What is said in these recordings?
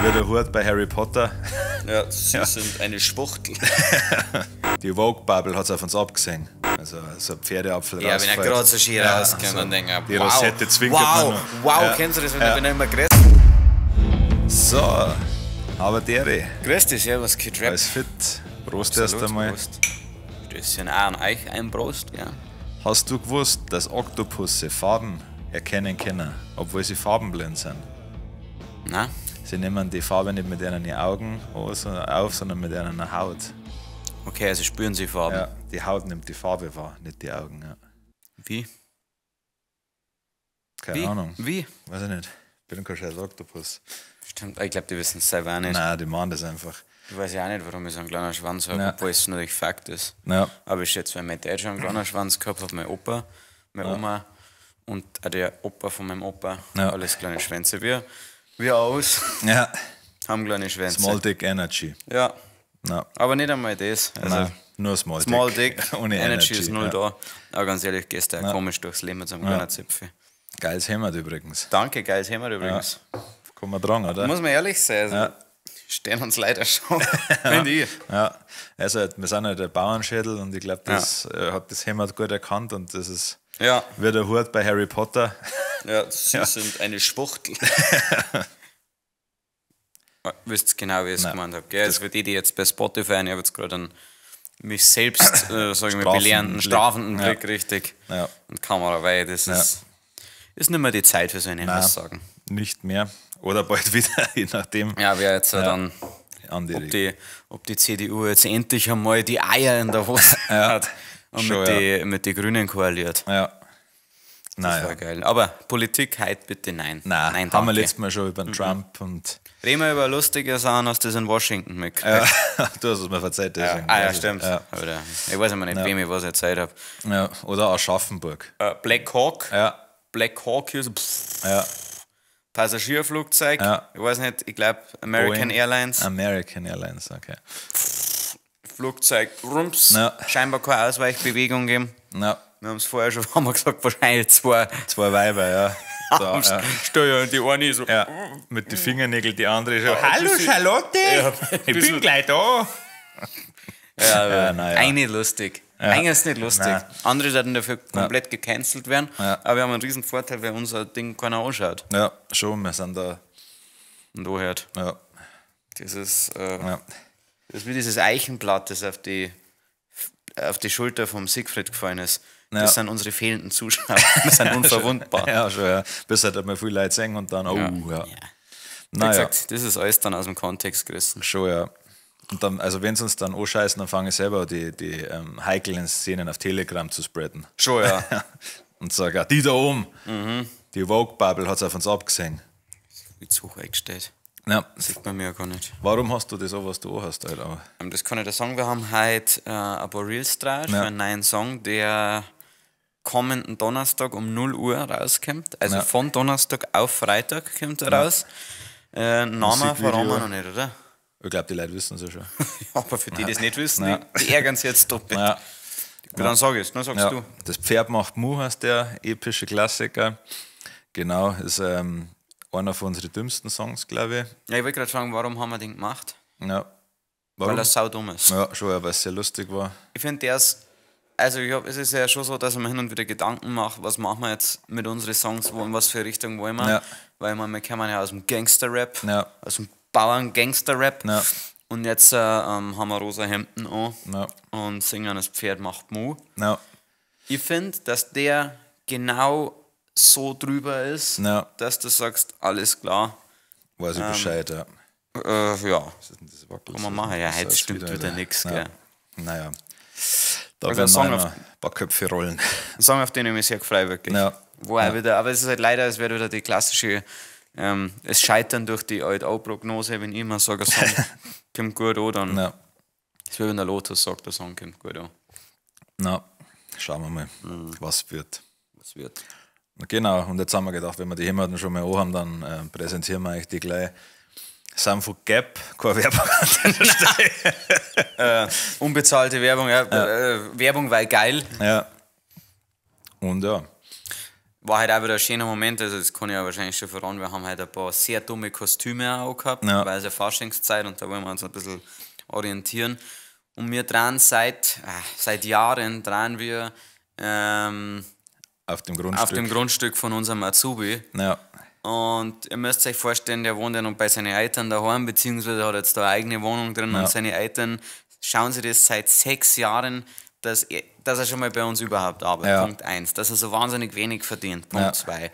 Wie der Hut bei Harry Potter. Ja, sie sind eine Schwuchtel. Die Vogue-Bubble hat es auf uns abgesehen. Also so ein Pferdeapfel Ja, wenn er rausfällt. gerade so schier Ja, rauskommt, so dann denke ich, die wow, Rosette zwinkert wow, man noch. wow, Ja. kennst du das, wenn Ja. ja. wenn er immer grüßt? So, aber dere, Grüß dich, servus, Kid Rap. alles fit. Prost erst einmal. Prost. Stößchen auch an euch, ein Prost, ja. Hast du gewusst, dass Oktopusse Farben erkennen können, obwohl sie farbenblind sind? Na, Sie nehmen die Farbe nicht mit ihren Augen auf, sondern mit ihrer Haut. okay, also spüren sie Farben. Ja, die Haut nimmt die Farbe wahr, nicht die Augen. Ja. Wie? Keine Wie? Ahnung. Wie? Weiß ich nicht. Bin kein scheiß Oktopus. Stimmt, ich glaube, die wissen es selber auch nicht. Nein, die machen das einfach. Ich weiß ja auch nicht, warum ich so einen kleinen Schwanz habe, Ja. obwohl es natürlich Fakt ist. Ja. Aber ich schätze, weil mein Dad schon einen kleinen Schwanz gehabt hat, mein Opa, meine Oma und auch der Opa von meinem Opa. Ja. Alles kleine Schwänze. Wir aus Ja. haben kleine Schwänze. Small Dick Energy. Ja, Ja. aber nicht einmal das. Also Nein, nur Small, Small Dick. Dick, Ohne Energy, Energy. ist null ja. da. Aber ganz ehrlich, gehst du auch komisch durchs Leben mit so einem kleinen Zipfel. Geiles Hemd übrigens. Danke, geiles Thema übrigens. Kommen wir dran, oder? Muss man ehrlich sein, also, Ja. stehen uns leider schon, finde ich. Ja, also wir sind halt der Bauernschädel und ich glaube, das hat das Hemd gut erkannt und das ist Ja. wie der Hut bei Harry Potter. Ja, sie sind eine Schwuchtel. Wisst genau, wie ich es Nein. gemeint habe. Gell? Also für die, die jetzt bei Spotify, ich habe jetzt gerade einen mich selbst, sag ich mal, Strafenden belehrenden, Blick. strafenden Ja. Blick, richtig. Ja. Und Kamera, weil das ist nicht mehr die Zeit für so eine Aussagen. Nicht mehr. Oder bald wieder, je nachdem. Ja, wer jetzt dann, An die ob die CDU jetzt endlich einmal die Eier in der Hose hat und Schon, mit die Grünen koaliert. Ja. Das Naja. war geil. Aber Politik heute bitte nein. Nein, nein, haben wir danke. letztes Mal schon über den Trump und Reden wir über lustige Sachen, hast du das in Washington mitgekriegt? ja, du hast es mir verzeiht. Deswegen. Ah ja, Weiß ich. stimmt. Ja. Oder, ich weiß immer nicht, wem ich was erzählt habe. Ja. Oder Aschaffenburg. Black Hawk. Ja, Black Hawk hier so pff, ja. Passagierflugzeug. Ja. Ich weiß nicht, ich glaube American Boeing. Airlines. American Airlines, okay. Flugzeug, rums. Ja. Scheinbar keine Ausweichbewegung gegeben. Ja, Wir haben es vorher schon haben wir gesagt, wahrscheinlich zwei. zwei Weiber, ja. Da, ja. Steuer und die eine so. Ja, mit den Fingernägeln, die andere so, Hallo Charlotte, ich bin gleich da. Ja, Ja, naja. Eigentlich nicht lustig. Eigentlich ist nicht lustig. Nein. Andere werden dafür komplett gecancelt werden. Ja. Aber wir haben einen riesen Vorteil, weil unser Ding keiner anschaut. Ja, schon, wir sind da. Und anhört. Ja, Das ist, ja. das ist wie dieses Eichenblatt, das auf die Schulter vom Siegfried gefallen ist. Ja. Das sind unsere fehlenden Zuschauer. Wir sind unverwundbar. Ja, schon, ja. Bis halt einmal viele Leute sehen und dann, oh, ja. Ja. Wie Naja, gesagt, das ist alles dann aus dem Kontext gerissen. schon, ja. Und dann, also wenn sie uns dann anscheißen, dann fange ich selber die heiklen Szenen auf Telegram zu spreaden. Schon, ja. Und sage, ah, die da oben, die Vogue-Bubble hat es auf uns abgesehen. Wie zu hoch eingestellt. Ja. Sieht man mir ja gar nicht. Warum hast du das so, was du hast, Alter? Das kann ich dir sagen, wir haben heute ein paar Reels drauf Ja. für einen neuen Song, der kommenden Donnerstag um 0 Uhr rauskommt. Also Ja. von Donnerstag auf Freitag kommt er raus. Namen Musikvideo. verraten wir noch nicht, oder? Ich glaube, die Leute wissen es ja schon. Ja, aber für die, die es nicht wissen, Ja. die ärgern sich jetzt doppelt. Ja. Dann sag ich's, dann sagst Ja, du. Das Pferd macht Mu heißt der epische Klassiker. Genau, ist einer von unseren dümmsten Songs, glaube ich. Ja, ich wollte gerade fragen, warum haben wir den gemacht? Ja. Warum? Weil er saudumm ist. Ja, schon, ja, weil es sehr lustig war. Ich finde, der ist. Also, ich hab, es ist ja schon so, dass ich mir hin und wieder Gedanken mache, was machen wir jetzt mit unseren Songs, wo, in was für Richtung wollen wir? Ja. Weil ich meine, wir kommen ja aus dem Gangster-Rap, Ja. aus dem Bauern-Gangster-Rap. Ja. Und jetzt haben wir rosa Hemden an Ja. und singen Das Pferd macht Mu. Ja, Ich finde, dass der genau so drüber ist, Ja. dass du sagst, alles klar. weiß ich Bescheid, ja. Ja, Was ist denn das Wackel? Kann man machen, ja, Das heute ist stimmt wieder nix, ja. gell. Naja. Da Also werden ein Song wir auf- noch ein paar Köpfe rollen. Ein Song, auf den ich mich sehr freue, wirklich. Ja. Wo auch wieder, aber es ist halt leider, es wird wieder die klassische, es Scheitern durch die Alt-O-Prognose, wenn ich immer sage, ein Song kommt gut an, dann Ja. ist wie wenn der Lotus sagt, der Song kommt gut an. Na, schauen wir mal, was wird. Was wird? Genau, und jetzt haben wir gedacht, wenn wir die Hemden schon mal anhaben, dann präsentieren wir euch die gleich. Sind von Gap, keine Werbung an der Stelle. Unbezahlte Werbung, ja, Werbung war geil. Ja. Und ja, War halt auch wieder ein schöner Moment, also das kann ich ja wahrscheinlich schon verraten, wir haben halt ein paar sehr dumme Kostüme auch gehabt, weil es ja Faschingszeit und da wollen wir uns ein bisschen orientieren. Und wir dran seit Jahren dran wir Auf dem Grundstück. auf dem Grundstück von unserem Azubi. Ja. Und ihr müsst euch vorstellen, der wohnt ja noch bei seinen Eltern daheim, beziehungsweise hat jetzt da eine eigene Wohnung drin und seine Eltern schauen sich das seit 6 Jahren, dass er schon mal bei uns überhaupt arbeitet. Punkt 1. Dass er so wahnsinnig wenig verdient. Punkt 2.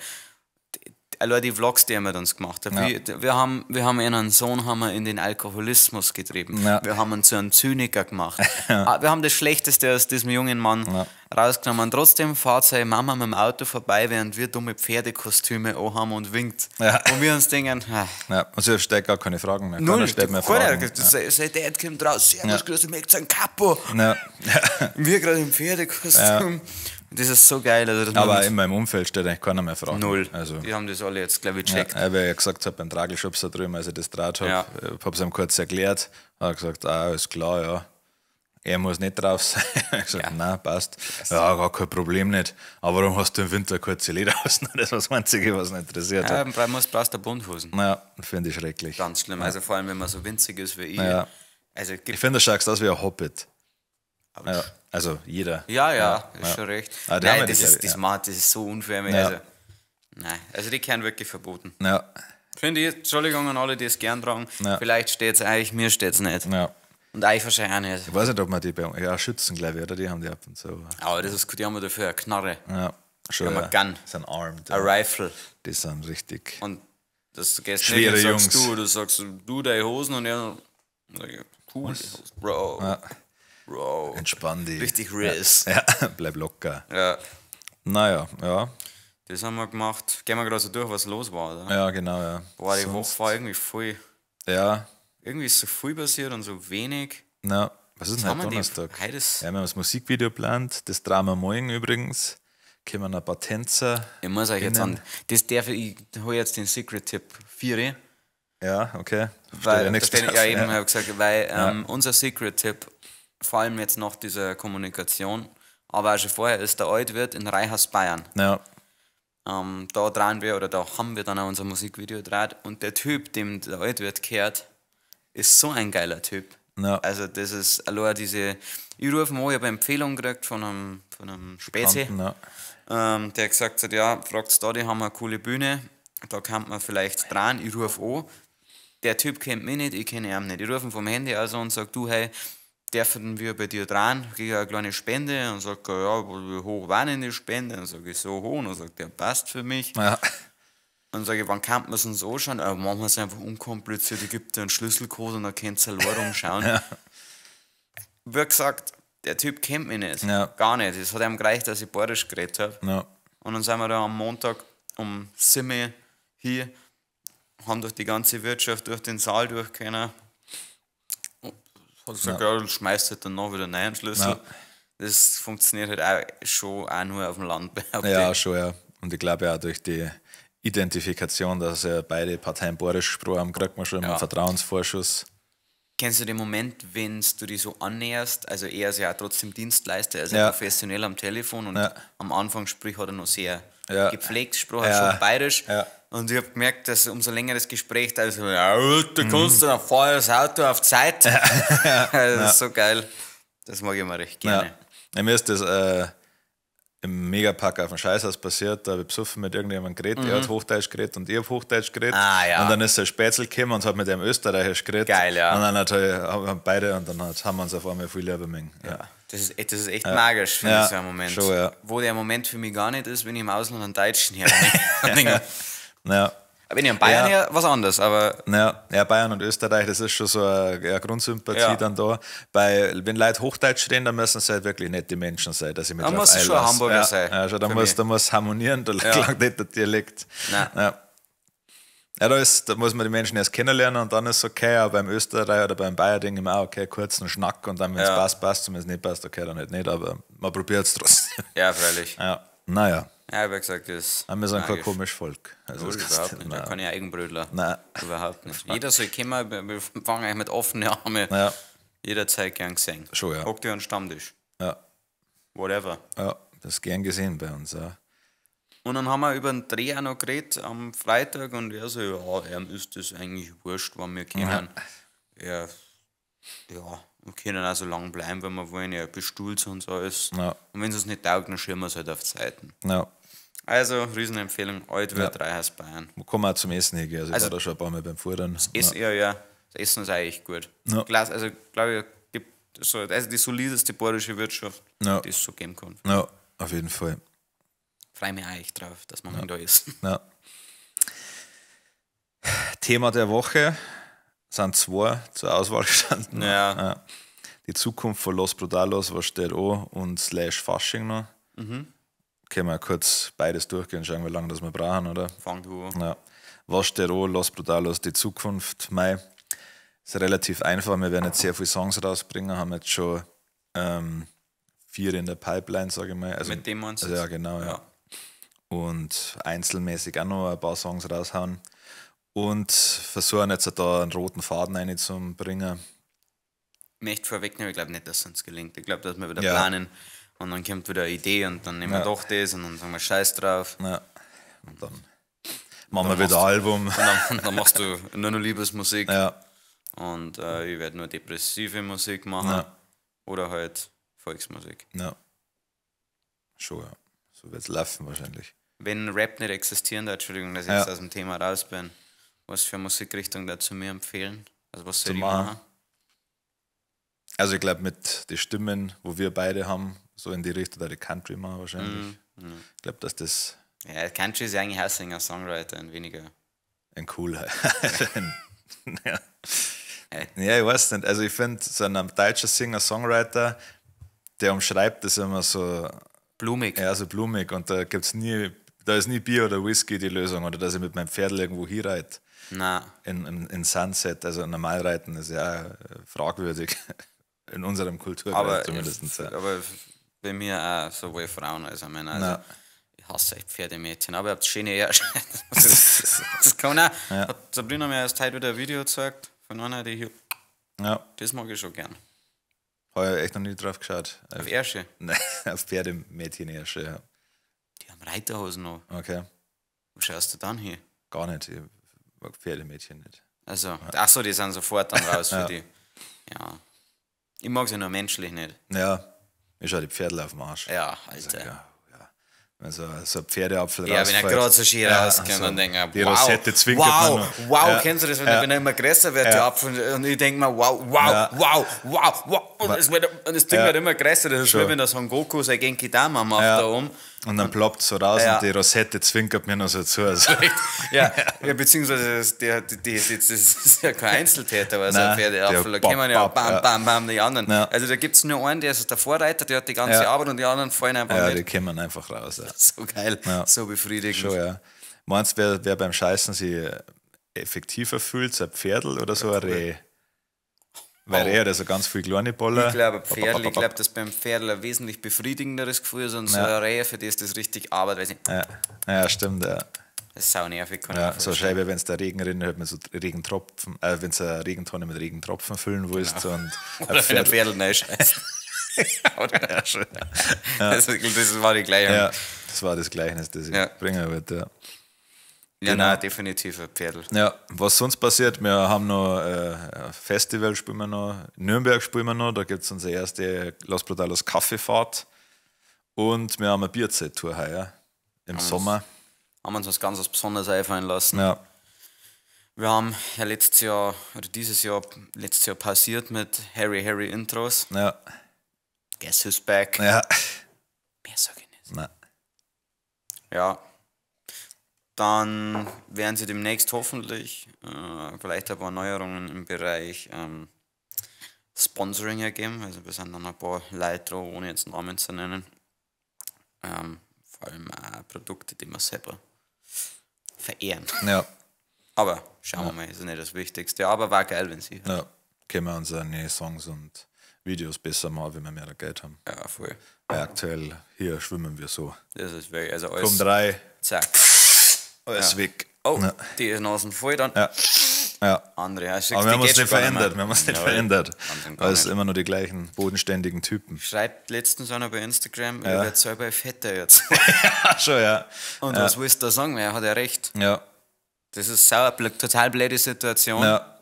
Allein die Vlogs, die er mit uns gemacht hat. Wir haben einen Sohn haben wir in den Alkoholismus getrieben. Ja. Wir haben ihn zu einem Zyniker gemacht. Wir haben das Schlechteste aus diesem jungen Mann rausgenommen. Trotzdem fährt seine Mama mit dem Auto vorbei, während wir dumme Pferdekostüme anhaben und winkt. Ja. Und wir uns denken, Ja, und sie stellt gar keine Fragen mehr. Null, Keiner stellt mehr Fragen. Sein Dad kommt raus, servus, grüß dich, möchtest einen Capo? Ja. Wir gerade im Pferdekostüm. Ja. Das ist so geil. Also das Aber in meinem Umfeld stellt eigentlich keiner mehr Fragen. Null. Also, die haben das alle jetzt, glaube ich, gecheckt. Ja, weil ich ja gesagt habe, beim Tragelschubser drüben, als ich das draht habe, habe es ihm kurz erklärt. Hat er gesagt, ist klar, ja. Er muss nicht drauf sein. Ich habe gesagt, nein, passt. Ja, gar kein Problem nicht. Aber warum hast du im Winter kurze Lederhosen? Das war das Einzige, was ihn interessiert Ja, hat. brauchst du Bundhosen. Ja, finde ich schrecklich. Ganz schlimm. Also vor allem, wenn man so winzig ist wie ich. Ja. Also, Ich finde, du schaust aus wie ein Hobbit. Ja, also jeder. Ja, ist schon recht. Ah, die haben Nein, ja die, das glaub ist, ich, das, ja. macht, das ist so unfair. Ja. Also, nein, also die können wirklich verboten. Ja. Finde ich, Entschuldigung an alle, die es gern tragen. Ja. Vielleicht steht es euch, mir steht es nicht. Ja. Und euch wahrscheinlich auch nicht. Ich weiß nicht, ob man die bei schützen, glaube ich, oder? Die haben die ab und zu. Aber das ist, die haben wir dafür eine Knarre. Ja, schon. Die haben ja. eine Gun. Sind armed. Eine Rifle. Die sind richtig. Und das du gehst Schwere nicht und sagst Jungs. du sagst du deine Hosen und er sag ich, cool, die Hosen. Bro. Ja. Bro. Entspann dich. Richtig Riss. Ja, bleib locker. Ja. Naja, ja. Das haben wir gemacht. Gehen wir gerade so durch, was los war, oder? Ja, genau, ja. Boah, die Sonst- Woche war irgendwie voll. Ja. Irgendwie ist so viel passiert und so wenig. Na, was ist denn haben heute wir die- Donnerstag? Heute ist- Ja, wir haben das Musikvideo geplant, das Drama morgen übrigens. Kommen ein paar Tänzer. Ich muss euch jetzt Innen. an. Das darf ich, ich hole jetzt den Secret-Tipp 4. Ja, okay. Steht Weil, ja nichts da steht, drauf. ja, eben, habe ich gesagt, weil unser Secret-Tipp, vor allem jetzt nach dieser Kommunikation, aber auch schon vorher, ist der Altwirt in Reihas Bayern. Ja. Da drehen wir, oder da haben wir dann auch unser Musikvideo gedreht und der Typ, dem der Altwirt gehört, ist so ein geiler Typ. Ja. Also das ist allein diese, ich rufe mal, ich habe eine Empfehlung gekriegt von einem Spezi, Ja. der gesagt hat, ja, fragt's da, die haben eine coole Bühne, da kann man vielleicht dran, ich rufe an. Der Typ kennt mich nicht, ich kenne ihn nicht. Ich rufe ihn vom Handy aus und sag, du, hey, dürfen wir bei dir dran, kriege eine kleine Spende und sagt, ja, wie hoch war denn die Spende? Und sage ich, so hoch. Und dann sagt er, passt für mich. Ja. Und sage ich, wann kann man es uns anschauen? Machen wir es einfach unkompliziert, ich gebe dir einen Schlüsselcode und dann könnt ihr allein rumschauen. Ja. Wie gesagt, der Typ kennt mich nicht. Ja. Gar nicht. Es hat ihm gereicht, dass ich Bayerisch geredet habe. Ja. Und dann sind wir da am Montag um 7 Uhr hier, haben durch die ganze Wirtschaft, durch den Saal durch können. Hat gesagt, ja, dann schmeißt halt dann noch wieder einen Schlüssel. Ja. Das funktioniert halt auch schon auch nur auf dem Land. behaupte Ja, ich. schon, ja. Und ich glaube ja auch durch die Identifikation, dass ja beide Parteien Bayerisch gesprochen haben, kriegt man schon immer Ja. einen Vertrauensvorschuss. Kennst du den Moment, wenn du dich so annäherst? Also er ist ja auch trotzdem Dienstleister, er ist ja Ja. professionell am Telefon und Ja. am Anfang spricht hat er noch sehr Ja. gepflegt, sprach er Ja. schon bayerisch. Ja. Und ich habe gemerkt, dass umso länger das Gespräch da ist, so, ja, du kannst dann fahr das Auto auf Zeit. Das ist so geil. Das mag ich immer recht gerne. Ja. Ja, mir ist das im Megapark auf dem Scheißhaus passiert, da habe ich besoffen mit irgendjemandem geredet, er hat Hochdeutsch geredet und ich habe Hochdeutsch geredet. Mhm. Ah, ja. Und dann ist der Spätzl gekommen und hat mit dem Österreichisch geredet. Geil, ja. Und dann hat, haben beide und dann haben wir uns auf einmal viel lieber mengen. Ja. Das ist echt magisch, finde Ja, ich, so ein Moment. schon, ja. Wo der Moment für mich gar nicht ist, wenn ich im Ausland einen Deutschen her. Ja. Wenn ich einen Bayern Ja. her, was anderes, aber Ja, ja, Bayern und Österreich, das ist schon so eine Grundsympathie Ja. dann da. Weil, wenn Leute Hochdeutsch reden, dann müssen sie halt wirklich nette Menschen sein, dass ich mich Da drauf muss es schon ein einlasse. Hamburger ja, sein, Ja, schon, da für muss, mich. da muss harmonieren, da Ja. klangt nicht der Dialekt. Nein. Ja. Ja, da muss man die Menschen erst kennenlernen und dann ist es okay, aber beim Österreicher oder beim Bayer denke ich mir auch, okay, kurz einen Schnack und dann, wenn es Ja. passt, passt und wenn es nicht passt, okay, dann halt nicht, aber man probiert es trotzdem. ja, freilich. Ja, naja, Ja, ich hab gesagt, das aber wir sind kein magisch. komisches Volk. Also, Null, das kannst überhaupt du nicht. Da nein. kann ich Eigenbrötler. Nein. Überhaupt nicht. Jeder soll kommen, wir fangen eigentlich mit offenen Armen. Ja. Jederzeit gern gesehen. Schon, ja. Hock dir einen Stammtisch. Ja. Whatever. Ja, das ist gern gesehen bei uns, ja. Und dann haben wir über den Dreh auch noch geredet am Freitag und er so, ja, ihm ist das eigentlich wurscht, wann wir kommen. Ja, ja, wir können auch so lange bleiben, wenn wir wollen. Er bestuhlt uns alles. Ja. Und wenn es uns nicht taugt, dann schirmen wir es halt auf die Seiten. Ja. Also, Riesenempfehlung, Altwirt, ja. Dreihaus Bayern. Kann man auch zum Essen hingehen. Also, ich war da schon ein paar Mal beim Fuhren. Das Essen, ja. Das Essen ist eigentlich gut. Ja. Glas, also, glaube ich, gibt so, also die solideste bayerische Wirtschaft, Ja. die es so geben kann. Ja, auf jeden Fall. Freue mich eigentlich drauf, dass man da ist. Ja. Thema der Woche sind zwei zur Auswahl gestanden. Ja. Die Zukunft von Los Brutalos, was steht an, und slash Fasching noch. Mhm. Können wir kurz beides durchgehen, schauen, wie lange das wir brauchen, oder? Fang du an. Ja. Was steht an, Los Brutalos, die Zukunft, Mai. Ist relativ einfach, wir werden jetzt sehr viele Songs rausbringen, haben jetzt schon 4 in der Pipeline, sage ich mal. Also, Mit dem meinst du also, ja, jetzt? genau, ja. Ja. Und einzelmäßig auch noch ein paar Songs raushauen. Und versuchen jetzt da einen roten Faden reinzubringen. Ich möchte vorwegnehmen, ich glaube nicht, dass es uns gelingt. Ich glaube, dass wir wieder Ja. planen und dann kommt wieder eine Idee und dann nehmen wir Ja. doch das und dann sagen wir Scheiß drauf. Ja. Und dann machen wir wieder Album. Und dann machst du nur noch Liebesmusik Ja, und ich werde nur depressive Musik machen Ja. oder halt Volksmusik. ja. Schon, ja. So wird es laufen wahrscheinlich. Wenn Rap nicht existieren darf, Entschuldigung, dass ich Ja. jetzt aus dem Thema raus bin, was für Musikrichtung dazu mir empfehlen? Also was soll Zu ich machen? machen? Also ich glaube, mit den Stimmen, wo wir beide haben, so in die Richtung, da die Country machen wahrscheinlich. Mhm. Ich glaube, dass das Ja, Country ist ja eigentlich auch Singer-Songwriter und weniger. ein cooler. ja. Ey. Ja, ich weiß nicht. Also ich finde, so ein deutscher Singer-Songwriter, der umschreibt das immer so, Blumig. ja, so blumig und da gibt's nie, da ist nie Bier oder Whisky die Lösung oder dass ich mit meinem Pferd irgendwo hinreite Nein. in Sunset. Also normal reiten ist ja fragwürdig in unserem Kulturkreis Aber, zumindest. Ja. aber bei mir auch sowohl Frauen als auch Männer. Also Nein. ich hasse echt Pferdemädchen, aber ihr habt schöne Ärsche. Das kann auch. Hat Sabrina mir erst heute wieder ein Video gezeigt von einer, die hier. Ja, Das mag ich schon gern. habe ich echt noch nie drauf geschaut. Auf Ärsche. Nein, auf Pferdemädchen erst, ja. Die haben Reiterhosen noch. Okay, Wo schaust du dann hin? gar nicht. Ich mag Pferdemädchen nicht. Also, ach so, die sind sofort dann raus für die. Ja. Ich mag sie nur menschlich nicht. Ja, ich schau die Pferdle auf den Arsch. Ja, Alter. Ja, ja. Wenn so ein Pferdeapfel Ja, wenn er rausfällt. gerade so schön Ja, rauskommt, so dann denke ich, Die wow, Rosette zwinkert wow, man noch. wow, Ja. kennst du das, wenn, Ja. wenn er immer größer wird, der Apfel, und ich denke mir, wow, wow, Ja. wow, wow, wow, und, es wird, und das Ding Ja. wird immer größer, das ist Schon. wie wenn der Son Goku sein Genki Dama macht Ja. da oben. Und dann ploppt so raus Ja. und die Rosette zwinkert mir noch so zu. Also, Ja, ja, beziehungsweise das, der, die, die, das ist ja kein Einzeltäter, aber so ein Nein, Pferdeapfel, da der kommen ja bap, bap, bam, ja. bam, bam, die anderen. Ja. Also da gibt es nur einen, der ist der Vorreiter, der hat die ganze Ja. Arbeit und die anderen fallen einfach ja, die mit. kommen einfach raus. Ja. So geil, Ja. so befriedigend. Schon, ja. Meinst du, wer beim Scheißen sich effektiver fühlt, so ein Pferdl oder so ein Reh? Weil Oh. Reh hat ja so ganz viel kleine Boller. Ich glaube, Pferdl, ich glaube, dass beim Pferdl ein wesentlich befriedigenderes Gefühl ist und so Ja. ein Reh, für das das richtig Arbeit, weiß nicht, Ja, ja stimmt, ja. das ist sau nervig. Kann ich Ja, mir so vorstellen. Scheibe, wenn es da Regen rinnt, hört man so Regentropfen, wenn es eine Regentonne mit Regentropfen füllen willst und ein Oder wenn ein Pferdl- Pferdl reinscheißt. Ja, schon. Das war die Gleichung. Ja, das war das Gleichnis, das ich Ja. bringen wollte. Ja. Ja, Genau. nein, definitiv ein Pferdl. Ja, was sonst passiert, wir haben noch ein Festival spielen wir noch, in Nürnberg spielen wir noch, da gibt es unsere erste Los Brutalos Kaffeefahrt und wir haben eine Bierzeit-Tour heuer im Sommer. Haben wir uns was ganz was Besonderes einfallen lassen. Ja, Wir haben ja letztes Jahr, oder dieses Jahr, letztes Jahr pausiert mit Harry Harry Intros. ja, Guess who's back? ja. Mehr sag ich nicht. Nein. Ja. Dann werden sie demnächst hoffentlich vielleicht ein paar Neuerungen im Bereich Sponsoring ergeben. Also wir sind dann ein paar Leute dran, ohne jetzt Namen zu nennen. Vor allem auch Produkte, die wir selber verehren. Ja, Aber schauen wir mal, ist nicht das Wichtigste. Aber war geil, wenn sie. ja. Können wir unsere Songs und Videos besser machen, wenn wir mehr Geld haben. Ja, voll. Weil aktuell hier schwimmen wir so. Das ist wirklich, also alles. Um drei, Zack. alles weg. Oh, Ja. die ist Nasen voll dann. Ja. Ja. Andere. Ja, Aber wir haben uns nicht verändert. Wir haben uns nicht verändert. Weil es immer nur die gleichen bodenständigen Typen. Schreibt letztens einer bei Instagram, er wird selber fetter jetzt. Ja, schon, ja. Und was willst du da sagen? Er hat ja recht. Ja. Das ist sau, eine total blöde Situation. Ja.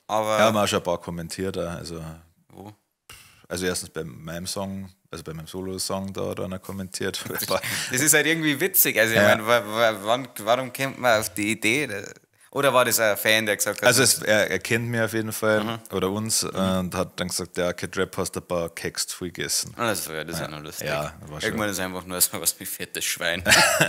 Aber ja, haben auch schon ein paar kommentiert. Also, wo? Also erstens bei meinem Song, also bei meinem Solo-Song, da hat einer kommentiert. Das ist halt irgendwie witzig. Also ich meine, warum kommt man auf die Idee? Oder war das ein Fan, der gesagt hat? Also er kennt mich auf jeden Fall, oder uns, und hat dann gesagt, ja, Kid Rap, hast ein paar Keks zu viel gegessen. Das ist ja noch lustig. Ja, war schon. Irgendwann ist einfach nur so was wie fettes Schwein.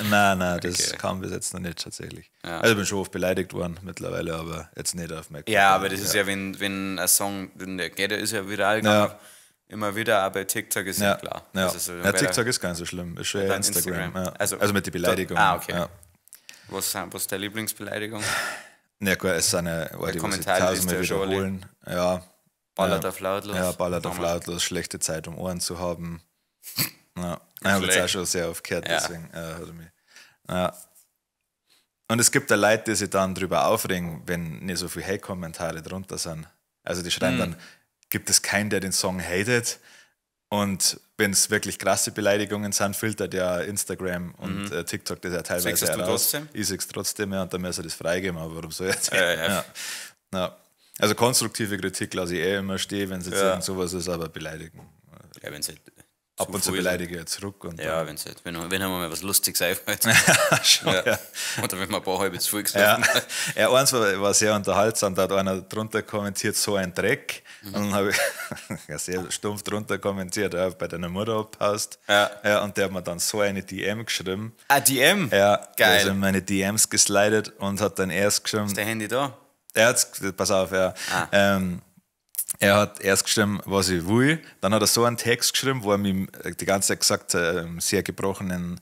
Nein, das kam bis jetzt noch nicht tatsächlich. Ja. Also ich bin schon oft beleidigt worden mittlerweile, aber jetzt nicht auf mein Ja, aber das ist ja, wenn ein Song, der geht, der ist ja viral gegangen. Ja. Immer wieder, aber TikTok ist ja klar. Ja. Also so ja, TikTok ist gar nicht so schlimm. Ist schon eher Instagram. Ja. Also mit den Beleidigungen. Ah, okay. Ja. Was ist deine Lieblingsbeleidigung? Ja, gut, es sind ja, die Kommentare tausendmal wiederholen. Ja. Ballert auf lautlos. Ja, ballert auf lautlos, schlechte Zeit, um Ohren zu haben. Ja. Ich habe jetzt auch schon sehr oft gehört, deswegen hat er mich. Ja. Und es gibt da Leute, die sich dann drüber aufregen, wenn nicht so viele Hate-Kommentare drunter sind. Also die schreiben dann, gibt es keinen, der den Song hatet? Und wenn es wirklich krasse Beleidigungen sind, filtert ja Instagram und TikTok das ja teilweise Siehst du raus. trotzdem? Ich sehe es trotzdem, ja, und dann müssen sie das freigeben, aber warum soll ich jetzt? Ja. Ja. Also konstruktive Kritik lasse ich eh immer stehen, wenn es jetzt irgend sowas ist, aber beleidigen. Ja, wenn's halt Ab und zu beleidige ich ja zurück. Und ja, wenn's halt, wenn einmal was Lustiges einfällt. Schon, ja. Oder wenn man ein paar halbe zu viel gesoffen hat. Ja, eins war sehr unterhaltsam, da hat einer drunter kommentiert, so ein Dreck. Und dann habe ich ja, sehr stumpf drunter kommentiert, ja, bei deiner Mutter abpasst. Ja. Ja, und der hat mir dann so eine DM geschrieben. Ah, DM? Ja, Geil. Der ist in meine DMs geslidet und hat dann erst geschrieben. Ist der Handy da? Er hat's, pass auf, ja. Ah. Er hat erst geschrieben, was ich will. Dann hat er so einen Text geschrieben, wo er mir die ganze Zeit gesagt hat, sehr gebrochenen,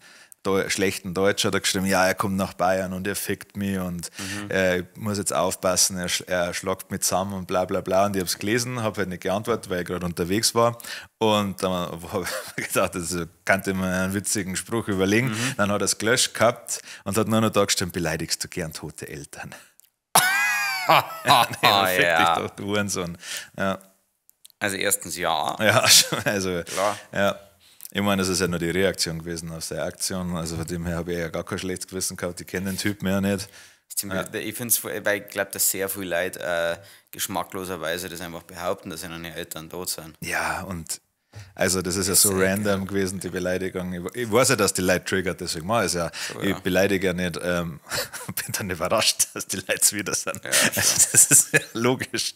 schlechten Deutsch, hat er geschrieben, ja, er kommt nach Bayern und er fickt mich und ich muss jetzt aufpassen, er schlagt mich zusammen und bla bla bla. Und ich habe es gelesen, habe halt nicht geantwortet, weil ich gerade unterwegs war. Und dann habe ich gedacht, das könnte ich mir einen witzigen Spruch überlegen. Dann hat er es gelöscht gehabt und hat nur noch da geschrieben, beleidigst du gern tote Eltern. Nee, fick dich doch, du Hurensohn. Ja. Also erstens ja. Ja, also klar. Ja. Ich meine, das ist ja nur die Reaktion gewesen auf seine Aktion. Also von dem her habe ich ja gar kein schlechtes Gewissen gehabt. Ich kenne den Typen ja nicht. Ja. Ich finde es, weil ich glaube, dass sehr viele Leute geschmackloserweise das einfach behaupten, dass ihre Eltern tot sind. Ja, und also das ist ja so random gewesen, die Beleidigung. Ich weiß ja, dass die Leute triggert, deswegen mache ich es ja. So, ja. Ich beleidige ja nicht, bin dann überrascht, dass die Leute wieder sind. Ja, also das ist ja logisch.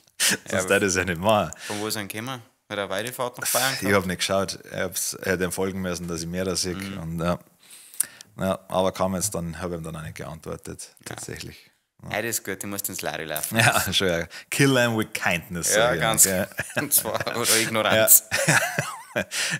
Sonst ja, das ja nicht machen. Von wo sind gekommen? Hat er Weidefahrt nach Bayern gehabt? Ich habe nicht geschaut. Ich hätte ihm folgen müssen, dass ich mehr sehe. Und, ja. Ja, aber kam jetzt dann, habe ihm dann auch nicht geantwortet, tatsächlich. Ja. Ja, das ist gut, du musst ins Leere laufen. Ja, schon, ja. Kill them with kindness. Ja, ganz. Ja. Und zwar, oder Ignoranz. Ja.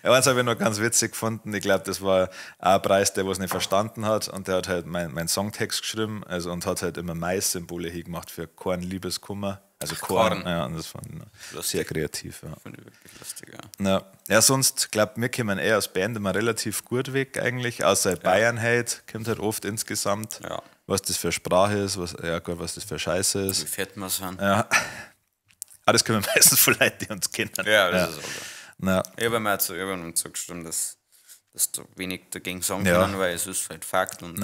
Ja, eins habe ich noch ganz witzig gefunden. Ich glaube, das war auch ein Preis, der was nicht verstanden hat. Und der hat halt meinen Songtext geschrieben, also, und hat halt immer Mais-Symbole hingemacht für Korn, Liebeskummer. Also Korn. Korn. Ja, und das fand ich sehr kreativ. Ja. Fand ich wirklich lustig, ja. Ja, ja, sonst, glaube wir kommen eher als Band immer relativ gut weg eigentlich. Außer Bayern halt, kommt halt oft insgesamt. Ja. Was das für Sprache ist, was, ja gut, was das für Scheiße ist. Wie fett wir sind. Ja. Aber das können wir meistens von Leuten, die uns kennen. Ja, das ist auch so. Ja. Ich habe mir zugestimmt, dass da wenig dagegen sagen können, weil es ist halt Fakt. Und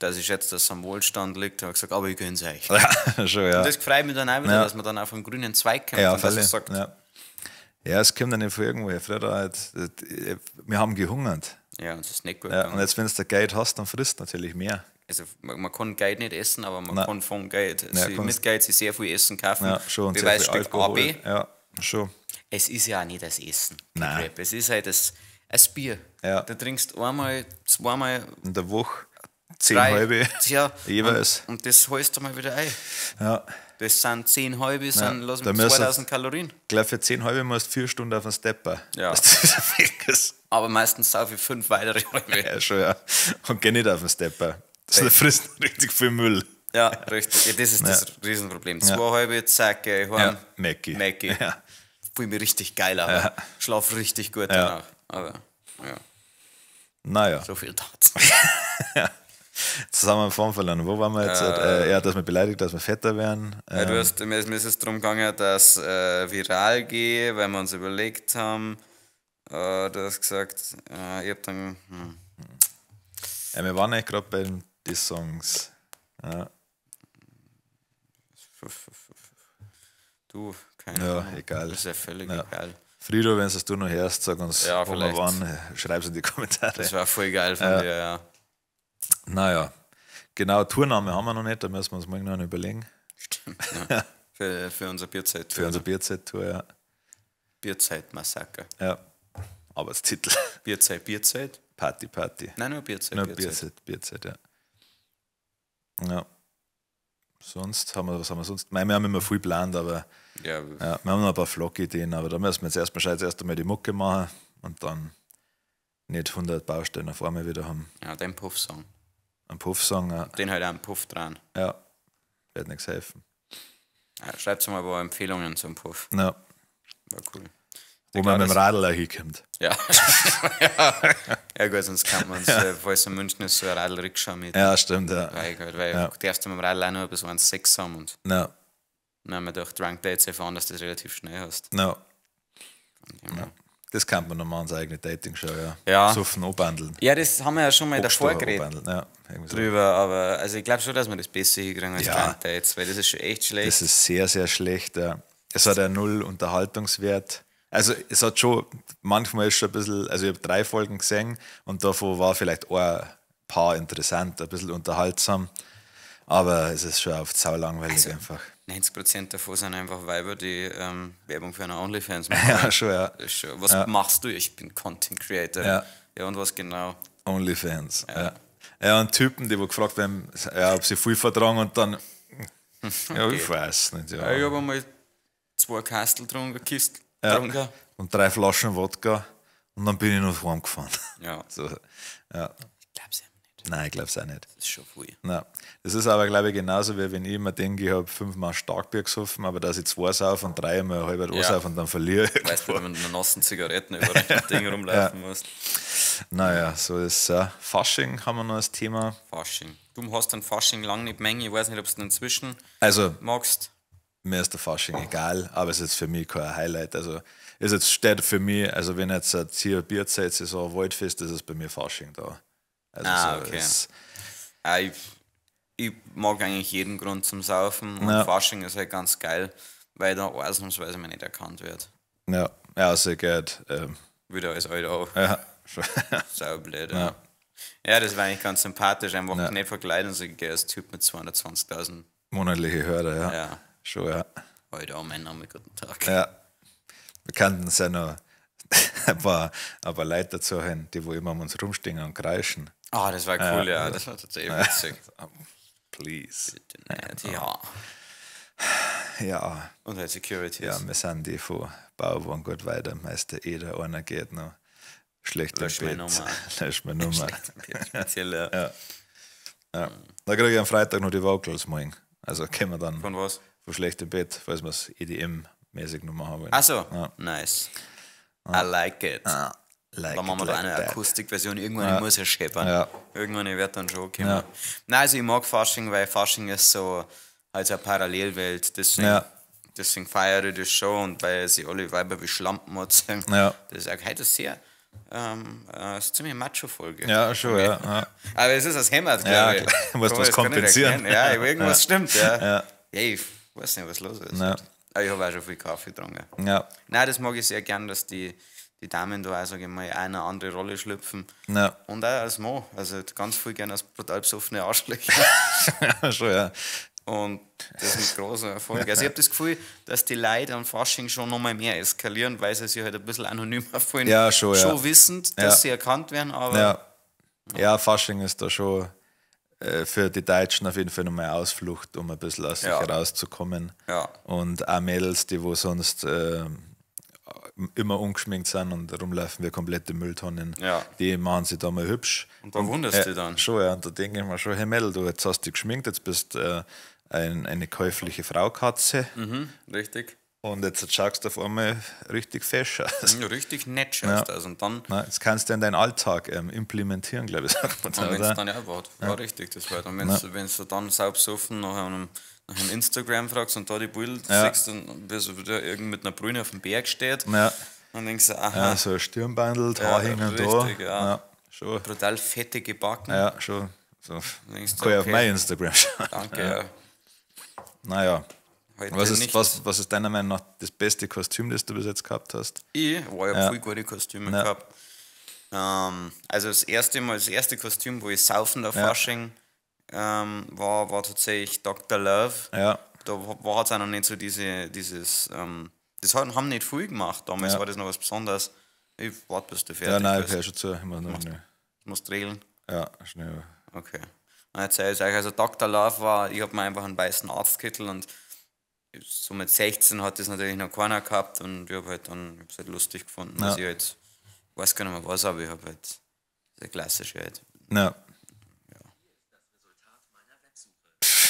dass ich jetzt, dass es am Wohlstand liegt, habe ich gesagt, aber ich gönn's euch. Ja, schon, ja. Und das freut mich dann auch wieder, dass man dann auf einen grünen Zweig kommt ja, und dass man sagt, ja, es kommt dann nicht von irgendwoher. Früher halt, wir haben gehungert. Ja, und es ist nicht gut. Ja, und jetzt, wenn du Geld hast, dann frisst du natürlich mehr. Also man kann Geld nicht essen, aber man kann von Geld, mit Geld sich sehr viel Essen kaufen. Ja, schon. Und Beweisstück AB. Ja, schon. Es ist ja auch nicht das Essen. Nein. Es ist halt das Bier. Ja. Da trinkst du einmal, zweimal. In der Woche 10 halbe. Ja, jeweils. Und das holst du mal wieder ein. Ja. Das sind 10 halbe, sind lass mich 2000 Kalorien. Gleich für 10 halbe musst du 4 Stunden auf den Stepper. Ja. Dass das weg ist. Aber meistens sauf ich 5 weitere halbe. Ja, schon, ja. Und geh nicht auf den Stepper. Das frisst richtig viel Müll. Ja, richtig. Ja, das ist das Riesenproblem. 2 halbe, zack, geh ich heim. Ja. Mackie. Mackie. Ja. Fühl mich richtig geil, aber schlaf richtig gut danach. Aber, ja. Naja. So viel dazu. Ja. Zusammen Form verloren. Wo waren wir jetzt? Ja, dass wir beleidigt, dass wir fetter werden. Ja, du hast, mir ist es darum gegangen, dass viral gehe, weil wir uns überlegt haben. Du hast gesagt, ich hab dann. Ja, wir waren eigentlich gerade bei den Songs. Ja. Du, keine Ahnung. Ja, egal. Das ist ja völlig egal. Frido, wenn es du noch hörst, sag uns, ja, wo wir waren, schreib's in die Kommentare. Das war voll geil von dir, ja. Naja, genau, Tourname haben wir noch nicht, da müssen wir uns morgen noch überlegen. Stimmt, ja. Für unser Bierzeit-Tour. Für unsere Bierzeit-Tour, ja. Bierzeit-Massaker. Ja, Arbeitstitel. Bierzeit, Bierzeit? Party, Party. Nein, nur Bierzeit, nur Bierzeit. Bierzeit, ja. Ja. Sonst haben wir, was haben wir sonst? Nein, wir haben immer viel geplant, aber ja, wir haben noch ein paar Vlog-Ideen, aber da müssen wir jetzt erst einmal die Mucke machen und dann nicht 100 Baustellen auf einmal wieder haben. Ja, den Puff-Song. Ein Puff-Song, ja. Den halt auch einen Puff dran. Ja, wird nichts helfen. Ja, schreibt mal ein paar Empfehlungen zum Puff. Ja. War cool. Wo man mit dem Radl auch hinkommt. Ja. Ja gut, sonst kann man es, falls in München ist, so ein Radl-Rikscha mit. Ja, stimmt, ja. Weil du darfst mit dem Radl auch nur bis 1,6 haben und ja. Dann haben wir durch Drunk Dates erfahren, dass du das relativ schnell hast. Ja. Ja. Das kann man noch machen, unsere eigene Dating-Show, ja. Ja. Suffen, anbandeln. Ja, das haben wir ja schon mal davor geredet. Ja, so. Drüber, aber also ich glaube schon, dass wir das besser hinkriegen als Drunk Dates, weil das ist schon echt schlecht. Das ist sehr, sehr schlecht, ja. Es hat ja null Unterhaltungswert. Also es hat schon, manchmal ist schon ein bisschen, also ich habe 3 Folgen gesehen und davon war vielleicht ein paar interessant, ein bisschen unterhaltsam, aber es ist schon auf sau langweilig also, einfach. 90% davon sind einfach Weiber, die Werbung für eine OnlyFans machen. Ja, schon, ja. Das ist schon, was machst du? Ich bin Content Creator. Ja, ja, und was genau? OnlyFans, ja. Ja, und Typen, die wo gefragt werden, ja, ob sie viel vertragen und dann, ja, ich weiß nicht. Ja. Ja, ich habe einmal 2 Kastel getrunken, Kiste. Ja. Und 3 Flaschen Wodka und dann bin ich noch heimgefahren. Ja. So, ja. Ich glaub's ja nicht. Nein, ich glaub's auch nicht. Das ist schon viel. Nein. Das ist aber, glaube ich, genauso, wie wenn ich immer denke, ich habe 5-mal Starkbier gesoffen, aber dass ich 2 sauf und 3 mal halb ansauf und dann verliere ich. Weißt du, wenn du mit einer nassen Zigaretten über das Ding rumlaufen musst. Naja, so ist es. Fasching haben wir noch als Thema. Fasching. Du hast den Fasching lang nicht Menge, ich weiß nicht, ob du den inzwischen magst. Mir ist der Fasching egal, aber es ist jetzt für mich kein Highlight. Also es jetzt steht für mich, also wenn jetzt hier Bierzeit so Waldfest ist, ist es bei mir Fasching da. Also so, okay. Ich mag eigentlich jeden Grund zum Saufen und Fasching ist halt ganz geil, weil da ausnahmsweise mal nicht erkannt wird. Ja, ja, sehr gut. Wieder als alt auch. Ja. Saublöd, ja. Ja, das war eigentlich ganz sympathisch, einfach nicht verkleiden, so ich gehe als Typ mit 220.000 monatliche Hörer, ja. Ja. Schon, ja. Heute auch mein Name, guten Tag. Ja. Wir kannten es ja noch ein paar Leute dazu hin, die wo immer um uns rumstehen und kreischen. Ah, das war cool, ja. Das war tatsächlich witzig. Please. Bitte nicht, ja. Ja. Und halt Security. Ja, wir sind die von Bauern gut weiter. Meister Eder, einer geht noch. Schlecht im Bett. Lösch meine Nummer. Speziell, ja. Ja. Ja. Da kriege ich am Freitag noch die Vocals morgen. Also können wir dann. Von was? Von schlecht im Bett, falls wir es EDM-mäßig noch machen wollen. Ach so, ja. Nice. I like it. Like dann machen wir it, da like eine that. Akustikversion. Irgendwann muss ich scheppern. Ja. Irgendwann wird dann schon kommen. Ja. Nein, also ich mag Fasching, weil Fasching ist so halt so eine Parallelwelt. Deswegen, deswegen feiere ich das schon und weil sie alle Weiber wie Schlampen anziehen. Ja. Das ist auch heute sehr, ist ziemlich Macho-Folge. Ja, schon, ja. Ja. Aber es ist das Hämmert, Ja, glaube ich. klar. Du musst Kann was man das gar nicht kompensieren. erklären. Ja, irgendwas stimmt, ja. Ja. Ja, ich weiß nicht, was los ist. Ja. Aber ich habe auch schon viel Kaffee getrunken. Ja. Nein, das mag ich sehr gern, dass die Damen da auch, sag ich mal, eine andere Rolle schlüpfen. Ja. Und auch als Mann. Also ganz viel gern als brutal besoffene Arschlöcher. Schon, ja. Und das mit großem Erfolg. Also ich habe das Gefühl, dass die Leute am Fasching schon nochmal mehr eskalieren, weil sie sich halt ein bisschen anonymer fühlen. Ja, schon, ja. Schon wissend, dass Ja. sie erkannt werden, aber Ja. Ja, Fasching ist da schon für die Deutschen auf jeden Fall nochmal Ausflucht, um ein bisschen aus sich Ja. rauszukommen. Ja. Und auch Mädels, die wo sonst immer ungeschminkt sind und rumlaufen wie komplette Mülltonnen, Ja. die machen sich da mal hübsch. Und da wunderst du dich dann. Schon, ja. Und da denke ich mir schon, hey Mädel, du jetzt hast dich geschminkt, jetzt bist eine käufliche Fraukatze. Richtig. Und jetzt schaust du auf einmal richtig fesch aus. Ja, richtig nett schaust aus. Und dann, Na, jetzt kannst du in deinen Alltag implementieren, glaube ich, sagt man da, und wenn es oder? dann ja war richtig, das war. Und wenn du dann saubsoffen nach einem Instagram fragst und da die Bilder siehst, dann wie so wieder irgend mit einer Brille auf dem Berg steht, dann denkst du, aha, Ja, so ein Stirnbandel, die Ja, Haare hängen da. richtig, ja. Ja, schon. Brutal fettige Backen. Ja, schon. So. Denkst du, Kann ich auf okay. mein Instagram schauen. Danke, ja. Naja. Heute Was ist, nicht. was ist deiner Meinung nach das beste Kostüm, das du bis jetzt gehabt hast? Ich war ja voll gute Kostüme gehabt. Also das erste Mal, das erste Kostüm, wo ich saufend auf Fasching war tatsächlich Dr. Love. Ja. Da war es auch noch nicht so dieses, das haben nicht viel gemacht damals, war das noch was Besonderes. Ich warte, bis du fertig Ja, nein, ich bist. höre schon zu. Ich muss noch schnell. Musst regeln. Ja, schnell. Okay. Dann erzähl ich euch, also Dr. Love war, ich hab mir einfach einen weißen Arztkittel und so mit 16 hat das natürlich noch keiner gehabt und ich hab halt dann, ich hab's halt lustig gefunden, dass ich halt, ich weiß gar nicht mehr was, aber ich hab halt, der klassische halt. Ja,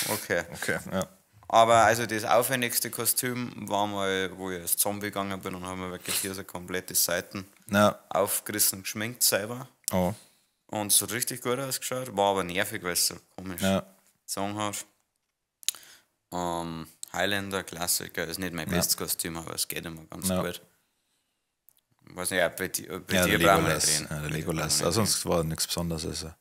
Okay. okay, ja. Aber also das aufwendigste Kostüm war mal, wo ich als Zombie gegangen bin und habe mir wirklich hier so komplette Seiten Ja. aufgerissen, geschminkt selber. Oh. Und es hat richtig gut ausgeschaut, war aber nervig, weil es so komisch Ja. gezogen hat. Highlander, Klassiker, ist nicht mein bestes Kostüm, aber es geht immer ganz gut. Ich weiß nicht, ja, bei Ja, dir der brauchen wir nicht Legolas. reden. Ja, der Bei dir Legolas. brauchen wir Also nicht sonst war nichts Besonderes. Also.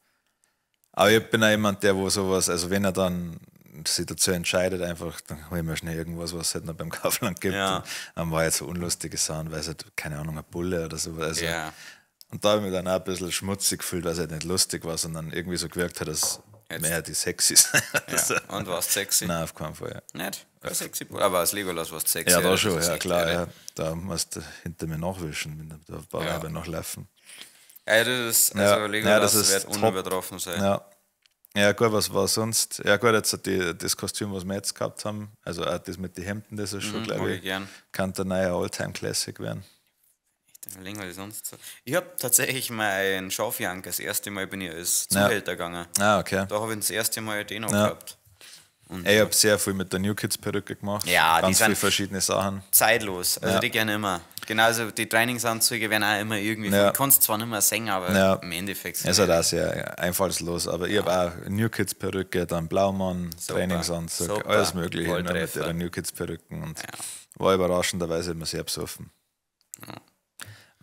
Aber ich bin auch jemand, der wo sowas, also wenn er dann sich dazu entscheidet, einfach, dann hol ich mir schnell irgendwas, was es halt noch beim Kaufland gibt. Ja. Und dann war jetzt so unlustige Sachen, weil es halt, keine Ahnung, eine Bulle oder sowas. Also, reden. Ja, Und da habe ich mich dann auch ein bisschen schmutzig gefühlt, weil es halt nicht lustig war, sondern irgendwie so gewirkt hat, dass Jetzt. mehr die sexy sind. ja. Und warst sexy? Nein, auf keinen Fall. Ja. Nicht? Kein sexy Bulle. Aber als Legolas warst sexy. Ja, da das schon, ist ja echt klar. irre. Ja. Da musst du hinter mir nachwischen, wenn da ein paar Ja. Weiber nachlaufen. Ja, das ist, also Ja, Legolas ja, das ist wird top. unübertroffen sein. Ja. Ja, gut, was war sonst? Ja, gut, jetzt das Kostüm, was wir jetzt gehabt haben, also auch das mit den Hemden, das ist schon, mag glaube ich ich, gern. kann der neue All-Time-Classic werden. Ich überlegen, was ich sonst so. Ich habe tatsächlich mein Schafjank, das erste Mal bin ich als Zuhälter gegangen. Ah, okay. Da habe ich das erste Mal den noch Ja. gehabt. Und Ich habe sehr viel mit der New Kids Perücke gemacht. Ja, die ganz sind- viele verschiedene Sachen. zeitlos. Also Ja. die gehen immer. Genauso die Trainingsanzüge werden auch immer irgendwie. Ja. Du kannst zwar nicht mehr singen, aber Ja. im Endeffekt sind Es ist halt auch sehr einfallslos, aber ich habe auch New Kids Perücke, dann Blaumann, Trainingsanzug, Super. alles Mögliche immer mit Volltreffer. der New Kids Perücken und war überraschenderweise immer sehr besoffen.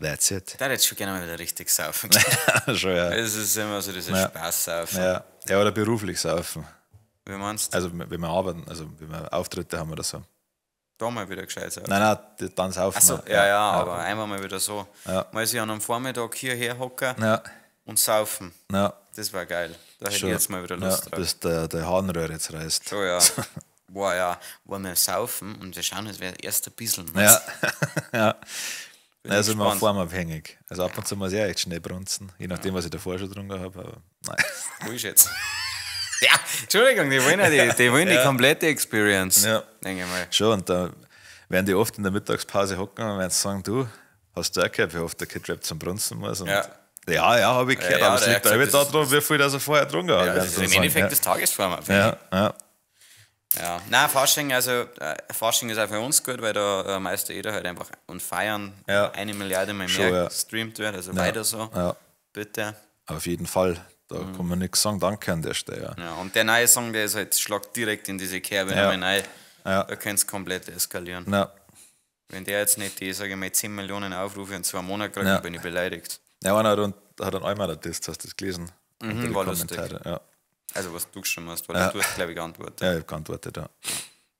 That's it. Da hätte ich schon gerne mal wieder richtig saufen. schon, ja. Es ist immer so dieses Ja. Spaß-Saufen. Ja. Ja, oder beruflich saufen. Wie meinst du? Also, wenn wir arbeiten, also wenn wir Auftritte haben oder so. Da mal wieder gescheit saufen. Nein, nein, die- dann saufen Ach so, wir. ja, ja, aber einmal mal wieder so. Ja. Mal sich an einem Vormittag hierher hocken Ja, und saufen. ja. Das war geil. Da hätte ich Schon. jetzt mal wieder Lust ja, drauf. Bis der Harnröhre jetzt reißt. So, ja. Boah, ja. Wollen wir saufen und wir schauen, es wäre erst ein bisschen. Ja, ja. Bin Also ich immer gespannt. formabhängig. Also ab und zu muss ich echt schnell brunzen, je nachdem, was ich davor schon getrunken habe. Aber nein. Wo ist jetzt? Ja, Entschuldigung, die wollen ja die komplette Experience. Ja. Denke ich mal. Schon, und da werden die oft in der Mittagspause hocken und werden sagen, du, hast du auch gehört, wie oft der Kid Rap zum Brunzen muss? Und Ja. Ja, ja, habe ich gehört, Ja, aber es der liegt hat auch gesagt, da daran, wie viel das er vorher getrunken hat. Ja, werden das ist sie im sagen, Endeffekt ja. das Tagesform. Ja, ja, Ja. Nein, Fasching, also Fasching ist auch für uns gut, weil da meist jeder halt einfach und feiern Ja. 1 Milliarde mal mehr Schon, ja. gestreamt wird. Also weiter so. ja, Bitte. auf jeden Fall. Da kann man nichts sagen. Danke an der Stelle. Ja. Ja, und der neue Song, der ist halt, schlagt direkt in diese Kerbe Ja. ja. rein. Ja. Da könnte es komplett eskalieren. Ja. Wenn der jetzt nicht die, sage ich mal, 10 Millionen Aufrufe in 2 Monaten kriegt, Ja. dann bin ich beleidigt. Ja, einer hat einen Eimer disst, hast du das gelesen? Unter die war lustig. Kommentare. Ja. Also was du geschrieben hast, weil du hast, glaube ich, geantwortet. Ja, ich habe geantwortet, ja.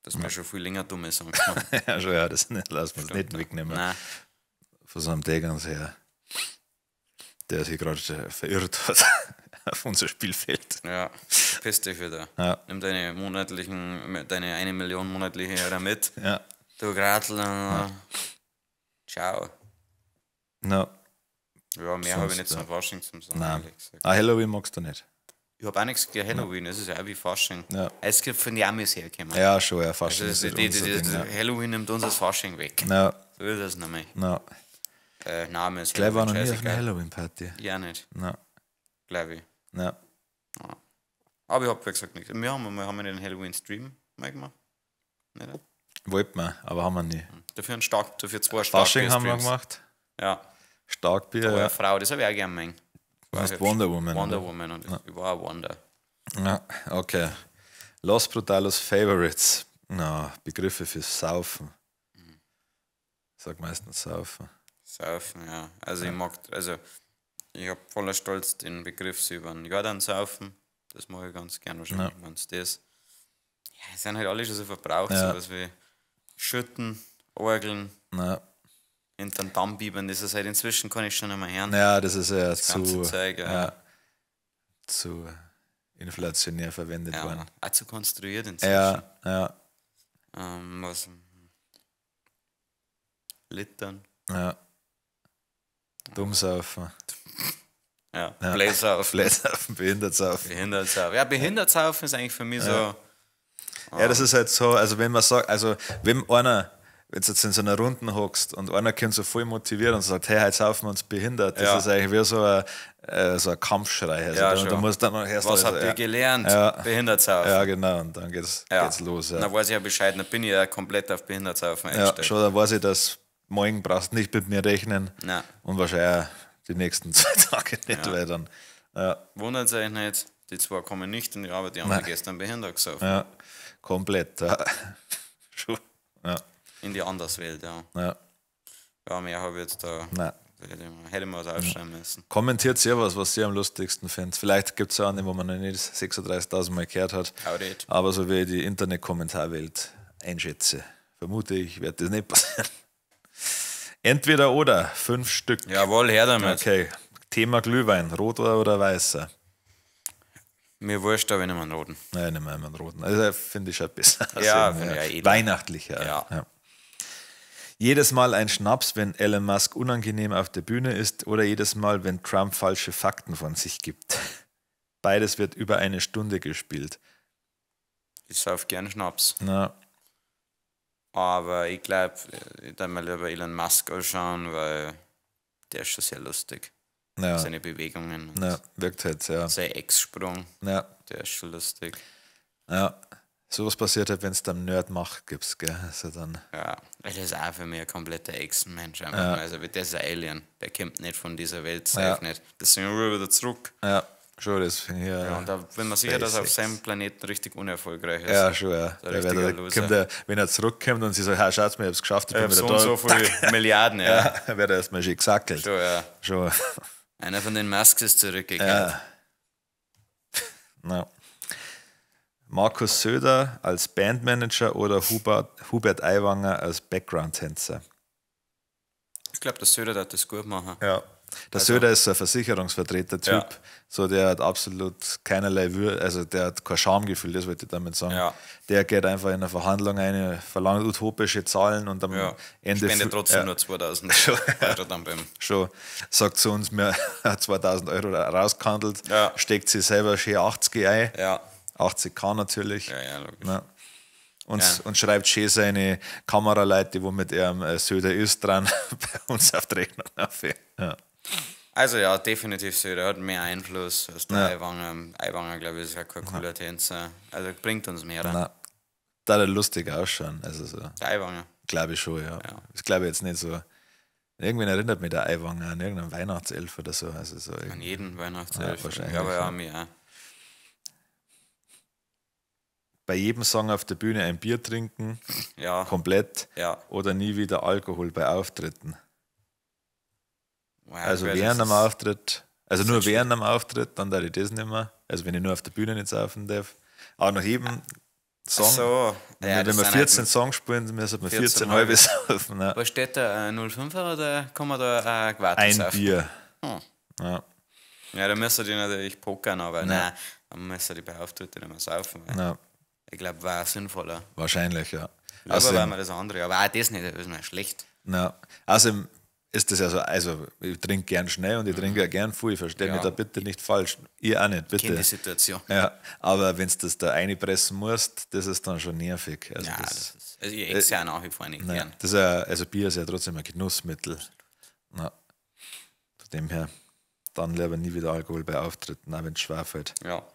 Dass wir schon viel länger dumme Songs machen. Ja, schon, ja, das lassen wir uns nicht wegnehmen. Nein. Von so einem Tegernseher, der sich gerade verirrt hat auf unser Spielfeld. Ja, piss dich wieder. Ja. Nimm deine deine 1 Million monatliche Euro mit. Ja. Du Gratl. Ciao. No. Ja, mehr habe ich Sonst, nicht zum Fasching zum sagen, Nein. ehrlich gesagt. Ah, Halloween magst du nicht. Ich habe auch nichts gegen Halloween, das ist ja auch wie Fasching. Ja. Es gibt von den Amis hergekommen. Ja, schon, ja, Fasching Also ist die, nicht die, unser die, Ding. die, Ja. Halloween nimmt uns das Fasching weg. Ja, So ist es nämlich. ja. Nein, mir ist Gleich war noch nie auf einer scheißegal. Halloween-Party. Ja, nicht, Ja, glaube ich. ja. Aber ich habe, wie gesagt, nichts. Wir haben den Halloween-Stream mal gemacht. Nicht? Wollten wir, aber haben wir nie. Dafür ein Stark, dafür zwei Fasching haben wir gemacht. Ja. Starkbier. Ja. Frau, das habe ich auch gerne gemacht. Das heißt Wonder Woman. Wonder oder? Woman und ich war auch Wonder. Ja, okay. Los Brutalos Favorites. Na, Begriffe fürs Saufen. Ich sag meistens Saufen. Saufen, ja. Also ich mag, also ich habe voller Stolz den Begriff über den Jordan saufen. Das mag ich ganz gern wahrscheinlich, ja. Wenn's das. Ja, es sind halt alle schon so verbraucht, ja. Sowas wie Schütten, Orgeln, ja. Hinter den Damm biebern, das ist halt inzwischen kann ich schon nicht mehr hören. Ja, das ist ja das zu, Zeug, ja. Zu inflationär verwendet worden. Auch zu konstruiert inzwischen. Ja, ja. Was? Littern. Ja. Dummsaufen. Ja, ja. Bläsaufen. Bläsaufen, Behindertsaufen. Behindertsaufen. Ja, Behindertsaufen ist eigentlich für mich so. Ja, das ist halt so, also wenn man sagt, also wenn einer, wenn du jetzt in so einer Runde hockst und einer kommt so voll motiviert und sagt, hey, heute saufen wir uns behindert, das ist eigentlich wie so ein Kampfschrei. Also ja, da muss dann erst was habt ihr gelernt? Ja. Behindert saufen. Ja, genau, und dann geht's los. Ja. Dann weiß ich ja Bescheid, dann bin ich ja komplett auf behindert saufen eingestellt. Ja, schon, dann weiß ich, dass morgen brauchst du nicht mit mir rechnen. Nein. Und wahrscheinlich auch die nächsten 2 Tage nicht, weil dann. Ja. Wundert euch nicht, die zwei kommen nicht in die Arbeit, die haben gestern behindert gesaufen. Ja, komplett. Ja. Schon. Ja. In die Anderswelt, ja. Ja, ja mehr habe ich jetzt da. Nein. Hätte ich mal was aufschreiben müssen. Kommentiert ihr was ihr am lustigsten findet. Vielleicht gibt es ja einen, wo man noch nicht 36.000 Mal gehört hat. Aber so wie ich die Internet-Kommentarwelt einschätze, vermute ich, wird das nicht passieren. Entweder oder, 5 Stück. Jawohl, her damit. Okay. Thema Glühwein, rot oder weißer? Mir wurscht, aber ich nehme einen roten. Nein, ich nehme einen roten. Also finde ich schon besser. Ja, finde ich auch edel. Weihnachtlicher. Ja. Ja. Jedes Mal ein Schnaps, wenn Elon Musk unangenehm auf der Bühne ist, oder jedes Mal, wenn Trump falsche Fakten von sich gibt. Beides wird über eine Stunde gespielt. Ich sauf gern Schnaps. Na. Aber ich glaube, ich darf mir lieber Elon Musk anschauen, weil der ist schon sehr lustig. Ja. Seine Bewegungen. Und ja, wirkt halt, ja. Sein Ex-Sprung. Ja. Der ist schon lustig. Ja. Sowas passiert halt, wenn es dann Nerd-Macht gibt, gell? Also dann. Ja, das ist auch für mich ein kompletter Ex-Mensch. Ja. Also, der ist ein Alien. Der kommt nicht von dieser Welt, safe nicht. Deswegen rüber wieder zurück. Ja, schon, das finde ich ja. Ja, und da bin mir sicher, dass er auf seinem Planeten richtig unerfolgreich ist. Ja, schon, ja. Der, wenn er zurückkommt und sie sagt, hey, schaut's mir, ich hab's geschafft, ich bin wieder so da. Und so viele Milliarden, ja. Ja, wird er erstmal schön gesackelt. Schon, ja. Schon. Einer von den Masks ist zurückgekehrt. Ja. Na. Markus Söder als Bandmanager oder Hubert Aiwanger als Background-Tänzer? Ich glaube, der Söder hat das gut machen. Ja. Der Söder ist so ein Versicherungsvertreter-Typ. Ja. So, der hat absolut keinerlei Würde, also der hat kein Schamgefühl, das wollte ich damit sagen. Ja. Der geht einfach in eine Verhandlung ein, verlangt utopische Zahlen und am Ende. Spendet trotzdem nur 2000 Euro dann beim. Schon, sagt zu uns, mir hat 2000 Euro rausgehandelt, steckt sich selber schön 80 ein. Ja. 80k natürlich. Ja, ja, logisch. Ja. Und schreibt schön seine Kameraleute, die wo mit ihrem Söder ist, dran bei uns auf die Rechnung auf. Ja. Also ja, definitiv Söder hat mehr Einfluss als der Aiwanger. Aiwanger, glaube ich, ist ja kein cooler Tänzer. Also bringt uns mehr. Nein. Da hat er lustig ausschauen. Also so. Der Aiwanger. Glaube ich schon, ja. Das glaube ich jetzt nicht so. Irgendwann erinnert mich der Aiwanger an irgendeinen Weihnachtself oder so. Also so an jeden Weihnachtself. Ja, wahrscheinlich. Aber ja, mich auch. Bei jedem Song auf der Bühne ein Bier trinken, ja. komplett, ja. oder nie wieder Alkohol bei Auftritten. Wow, also während am Auftritt, also nur während am Auftritt, dann darf ich das nicht mehr. Also wenn ich nur auf der Bühne nicht saufen darf. Aber nach jedem Song, so. Ja, wenn wir 14 Songs spielen, müssen wir 14 halbe saufen. Ja. Was steht da, 05er oder kann man da Quarten ein saufen? Bier. Hm. Ja. Ja, da müssen die natürlich pokern, aber nein, dann müssen die bei Auftritten nicht mehr saufen. Ja. Ich glaube, war sinnvoller. Wahrscheinlich, ja. Lieber war mir das andere, aber auch das nicht, das ist mir schlecht. Ja. Außerdem ist das ja so, also ich trinke gern schnell und ich trinke auch gern viel, versteht mich da bitte nicht falsch. Ihr auch nicht, bitte. Ich kenn die Situation. Ja, aber wenn du das da reinpressen musst, das ist dann schon nervig. Also ja, das, das ist, also ich esse ja nach wie vor nicht nein, gern. Das ist ja, also Bier ist ja trotzdem ein Genussmittel. Na, von dem her, dann lieber nie wieder Alkohol bei Auftritten, auch wenn es schwerfällt. Ja.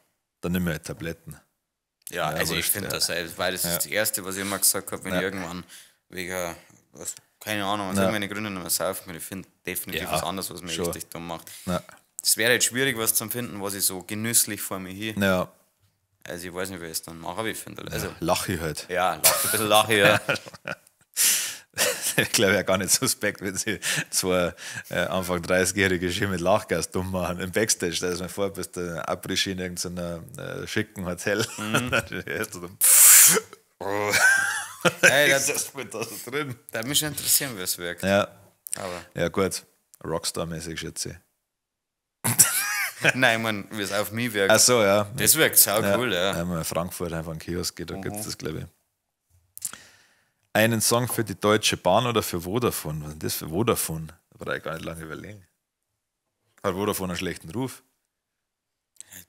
Dann nimm ich halt Tabletten. Ja, also ich wurscht, finde ja. das, weil das ist das Erste, was ich immer gesagt habe, wenn ich irgendwann wegen Was, keine Ahnung, aus Ja. irgendwelchen Gründen nicht mehr saufen kann. Ich finde definitiv Ja, was anderes, was mich schon. richtig dumm macht. Ja. Es wäre jetzt schwierig, was zu finden, was ich so genüsslich vor mir hier. Ja, Also ich weiß nicht, wie ich es dann mache, aber ich finde. Also, lach ich halt. ja, lach, ein bisschen lache ich, ja. Ich glaube ja gar nicht suspekt, wenn sie zwei Anfang 30-Jährige schön mit Lachgas dumm machen im Backstage. Da ist mir vor, bist du Après-Ski in irgendeinem schicken Hotel. Mhm. Dann, oh. Ey, ist das, das mit da so drin? das würde mich schon interessieren, wie es wirkt. Ja, Aber ja gut. Rockstar-mäßig, schätze ich. nein, ich meine, wie es auf mich wirkt. Ach so, ja. Das wirkt sau cool, ja. Einmal in Frankfurt einfach einen Kiosk geht, da gibt es das, glaube ich. Einen Song für die Deutsche Bahn oder für Vodafone? Was ist denn das für Vodafone? Da brauche ich gar nicht lange überlegen. Hat Vodafone einen schlechten Ruf?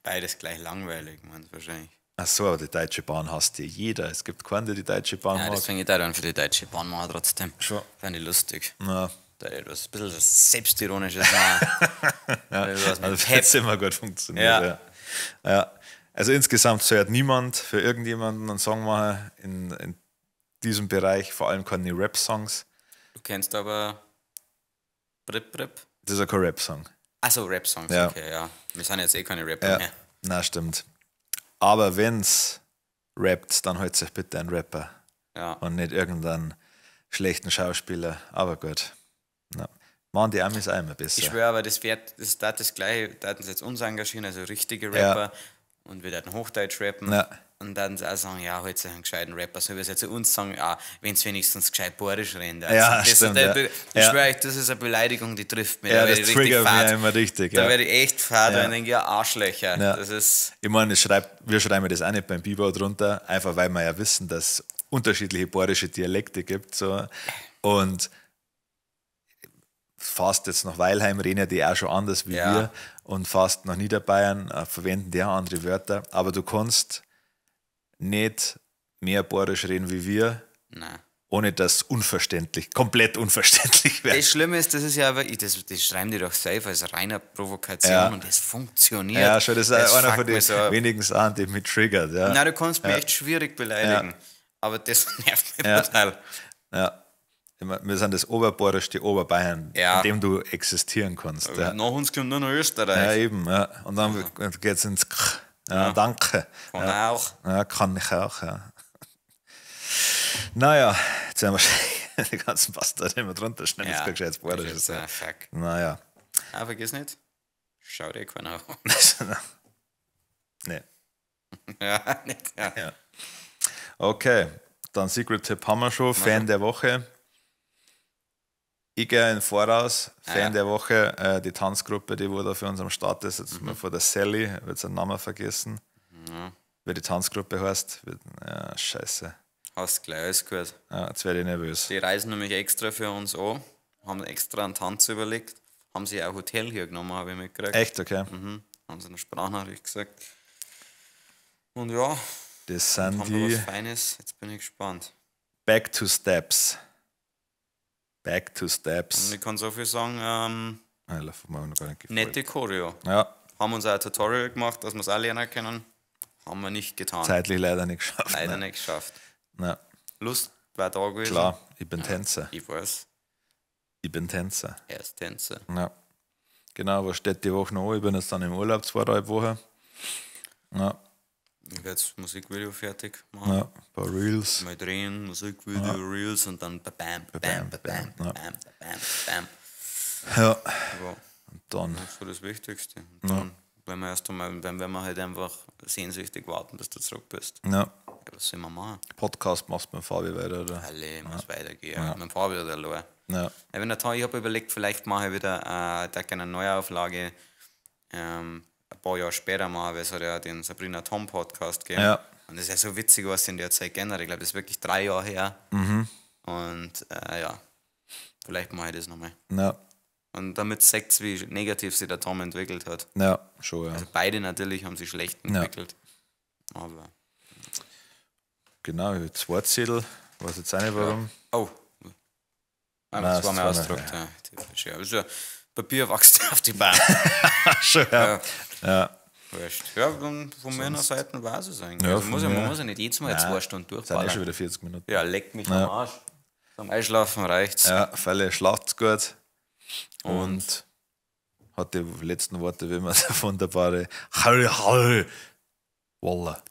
Beides gleich langweilig, meinst du wahrscheinlich. Ach so, aber die Deutsche Bahn hasst ja jeder. Es gibt keinen, der die Deutsche Bahn Ja, mag. das finde ich da dann für die Deutsche Bahn machen trotzdem. Schon. Fand ich lustig. Ja, Da etwas ein bisschen was Selbstironisches machen. ja, was mit also Pep. das hat immer gut funktioniert. Ja. Ja. Ja. Also insgesamt sollte niemand für irgendjemanden einen Song machen in diesem Bereich, vor allem keine Rap-Songs. Du kennst aber Brip Brip. Das ist ja kein Rap-Song. Achso, Rap-Songs, Ja. okay, ja. Wir sind jetzt eh keine Rapper Ja, mehr. na stimmt. Aber wenn's rappt, dann holt sich bitte ein Rapper Ja. und nicht irgendeinen schlechten Schauspieler. Aber gut. Na. Machen die Amis auch immer besser. Ich schwöre, aber das wäre das das, das gleiche, da hätten sie jetzt uns engagieren, also richtige Rapper, und wir hätten Hochdeutsch rappen. Ja. Und dann sie auch sagen, ja, heute einen gescheiten Rapper, so wie sie jetzt zu uns sagen, ja, wenn es wenigstens gescheit bayerisch reden. Ja, das, stimmt, Das, ja. Ich Ja. schwöre euch, das ist eine Beleidigung, die trifft mich. ja, da das werde ich richtig triggert mich fad. ja immer richtig. Da Ja. werde ich echt fad, Ja. weil ich denke, ja, Arschlöcher. Ja. Das ist, Ich meine, es schreibt, wir schreiben das auch nicht beim Biber drunter, einfach weil wir ja wissen, dass es unterschiedliche bayerische Dialekte gibt. So. Und fast jetzt nach Weilheim reden ja die auch schon anders wie Ja. wir und fast nach Niederbayern verwenden die auch andere Wörter. Aber du kannst nicht mehr bayerisch reden wie wir, nein. ohne dass unverständlich, komplett unverständlich wird. Das Schlimme ist, das ist ja aber, das schreiben die doch safe als reiner Provokation Ja. und das funktioniert. Ja, schon, das ist einer fuckt von den mich so ab. wenigen Sachen, die mich triggert. Ja. Nein, du kannst mich echt schwierig beleidigen. Aber das nervt mich Ja. total. Ja. Ich mein, wir sind das oberbayerischste Oberbayern, Ja. in dem du existieren kannst. Ja, Nach uns kommt nur noch Österreich. ja eben. Ja. Und dann geht es ins K. Ja, danke. Kann ja. auch. Ja, kann ich auch, ja. Naja, jetzt werden wir die ganzen Bastarde immer drunter schnell. Das ist kein gescheites Bayerisches. Das ist, Ja. fuck. Naja. Ah, vergiss nicht. Schau dir keiner an. Nee. Ja, nicht, ja. Ja. Okay, dann Secret Tipp haben wir schon. Fan der Woche. Ich gehe in Voraus. Fan Ah, ja. der Woche, die Tanzgruppe, die wo da für uns am Start ist, jetzt mal vor der Sally, ich habe jetzt den Namen vergessen. Wie die Tanzgruppe heißt. Ja, scheiße. Hast gleich alles gehört. Ja, jetzt werde ich nervös. Die reisen nämlich extra für uns an, haben extra einen Tanz überlegt, haben sich auch Hotel hier genommen, habe ich mitgekriegt. Echt, okay. Mhm. Haben sie in der Sprachnachricht gesagt. Und ja, Das sind haben wir die was Feines. Jetzt bin ich gespannt. Back to Steps. Back to Steps. Und ich kann so viel sagen, Ah, ich hab mir noch gar nicht gefolgt. nette Choreo. Ja, Haben uns auch ein Tutorial gemacht, dass wir es auch lernen können. Haben wir nicht getan. zeitlich leider nicht geschafft. Leider ne. nicht geschafft. Na, Lust war da gewesen. klar, ich bin Tänzer. Ich weiß, Ich bin Tänzer. er ist Tänzer. Ja. Genau, was steht die Woche noch an? Ich bin jetzt dann im Urlaub, 2,5 Wochen. Ja, Ich werde jetzt Musikvideo fertig machen. ja, ein paar Reels. Mal drehen, Musikvideo, Reels und dann bam, bam, bam, bam, ja. bam, bam, bam. Ja, Ja, und dann, das ist so das Wichtigste. Und dann werden wir erst einmal, dann werden wir halt einfach sehnsüchtig warten, bis du zurück bist. ja, Ja, was soll man machen? Podcast machst du mit Fabi weiter, oder? Alle, muss weitergehen. Ja. Mit dem Fabi oder allein. Ja, Ja, wenn der Tag, ich habe überlegt, vielleicht mache ich wieder da eine Neuauflage ein paar Jahre später machen, weil es hat ja den Sabrina Tom Podcast gegeben. Ja. Und das ist ja so witzig, was sich in der Zeit geändert. Ich glaube, das ist wirklich 3 Jahre her. Und ja, vielleicht mache ich das nochmal. ja, Und damit zeigt wie negativ sich der Tom entwickelt hat. ja, schon, ja. Also beide natürlich haben sich schlecht entwickelt. Aber. Genau, ich hab zwei Zettel, weiß jetzt auch nicht warum. Oh. Ah, Nein, das war das mein war Ausdruck. Ja. Typisch, ja. Ist ja, Papier wächst auf die Bahn. Schon, ja. Ja, Wurscht. Ja, dann von meiner Seite war es eigentlich. Ja, also von muss ja, man mir- muss ja nicht jedes Mal 2 Stunden sind eh schon durchballern. wieder 40 Minuten. Ja, leck mich am Arsch. Zum Einschlafen reicht's. Ja, Fälle, schlaft's gut. Und hat die letzten Worte wie immer der wunderbare Harry Harry. Wallah.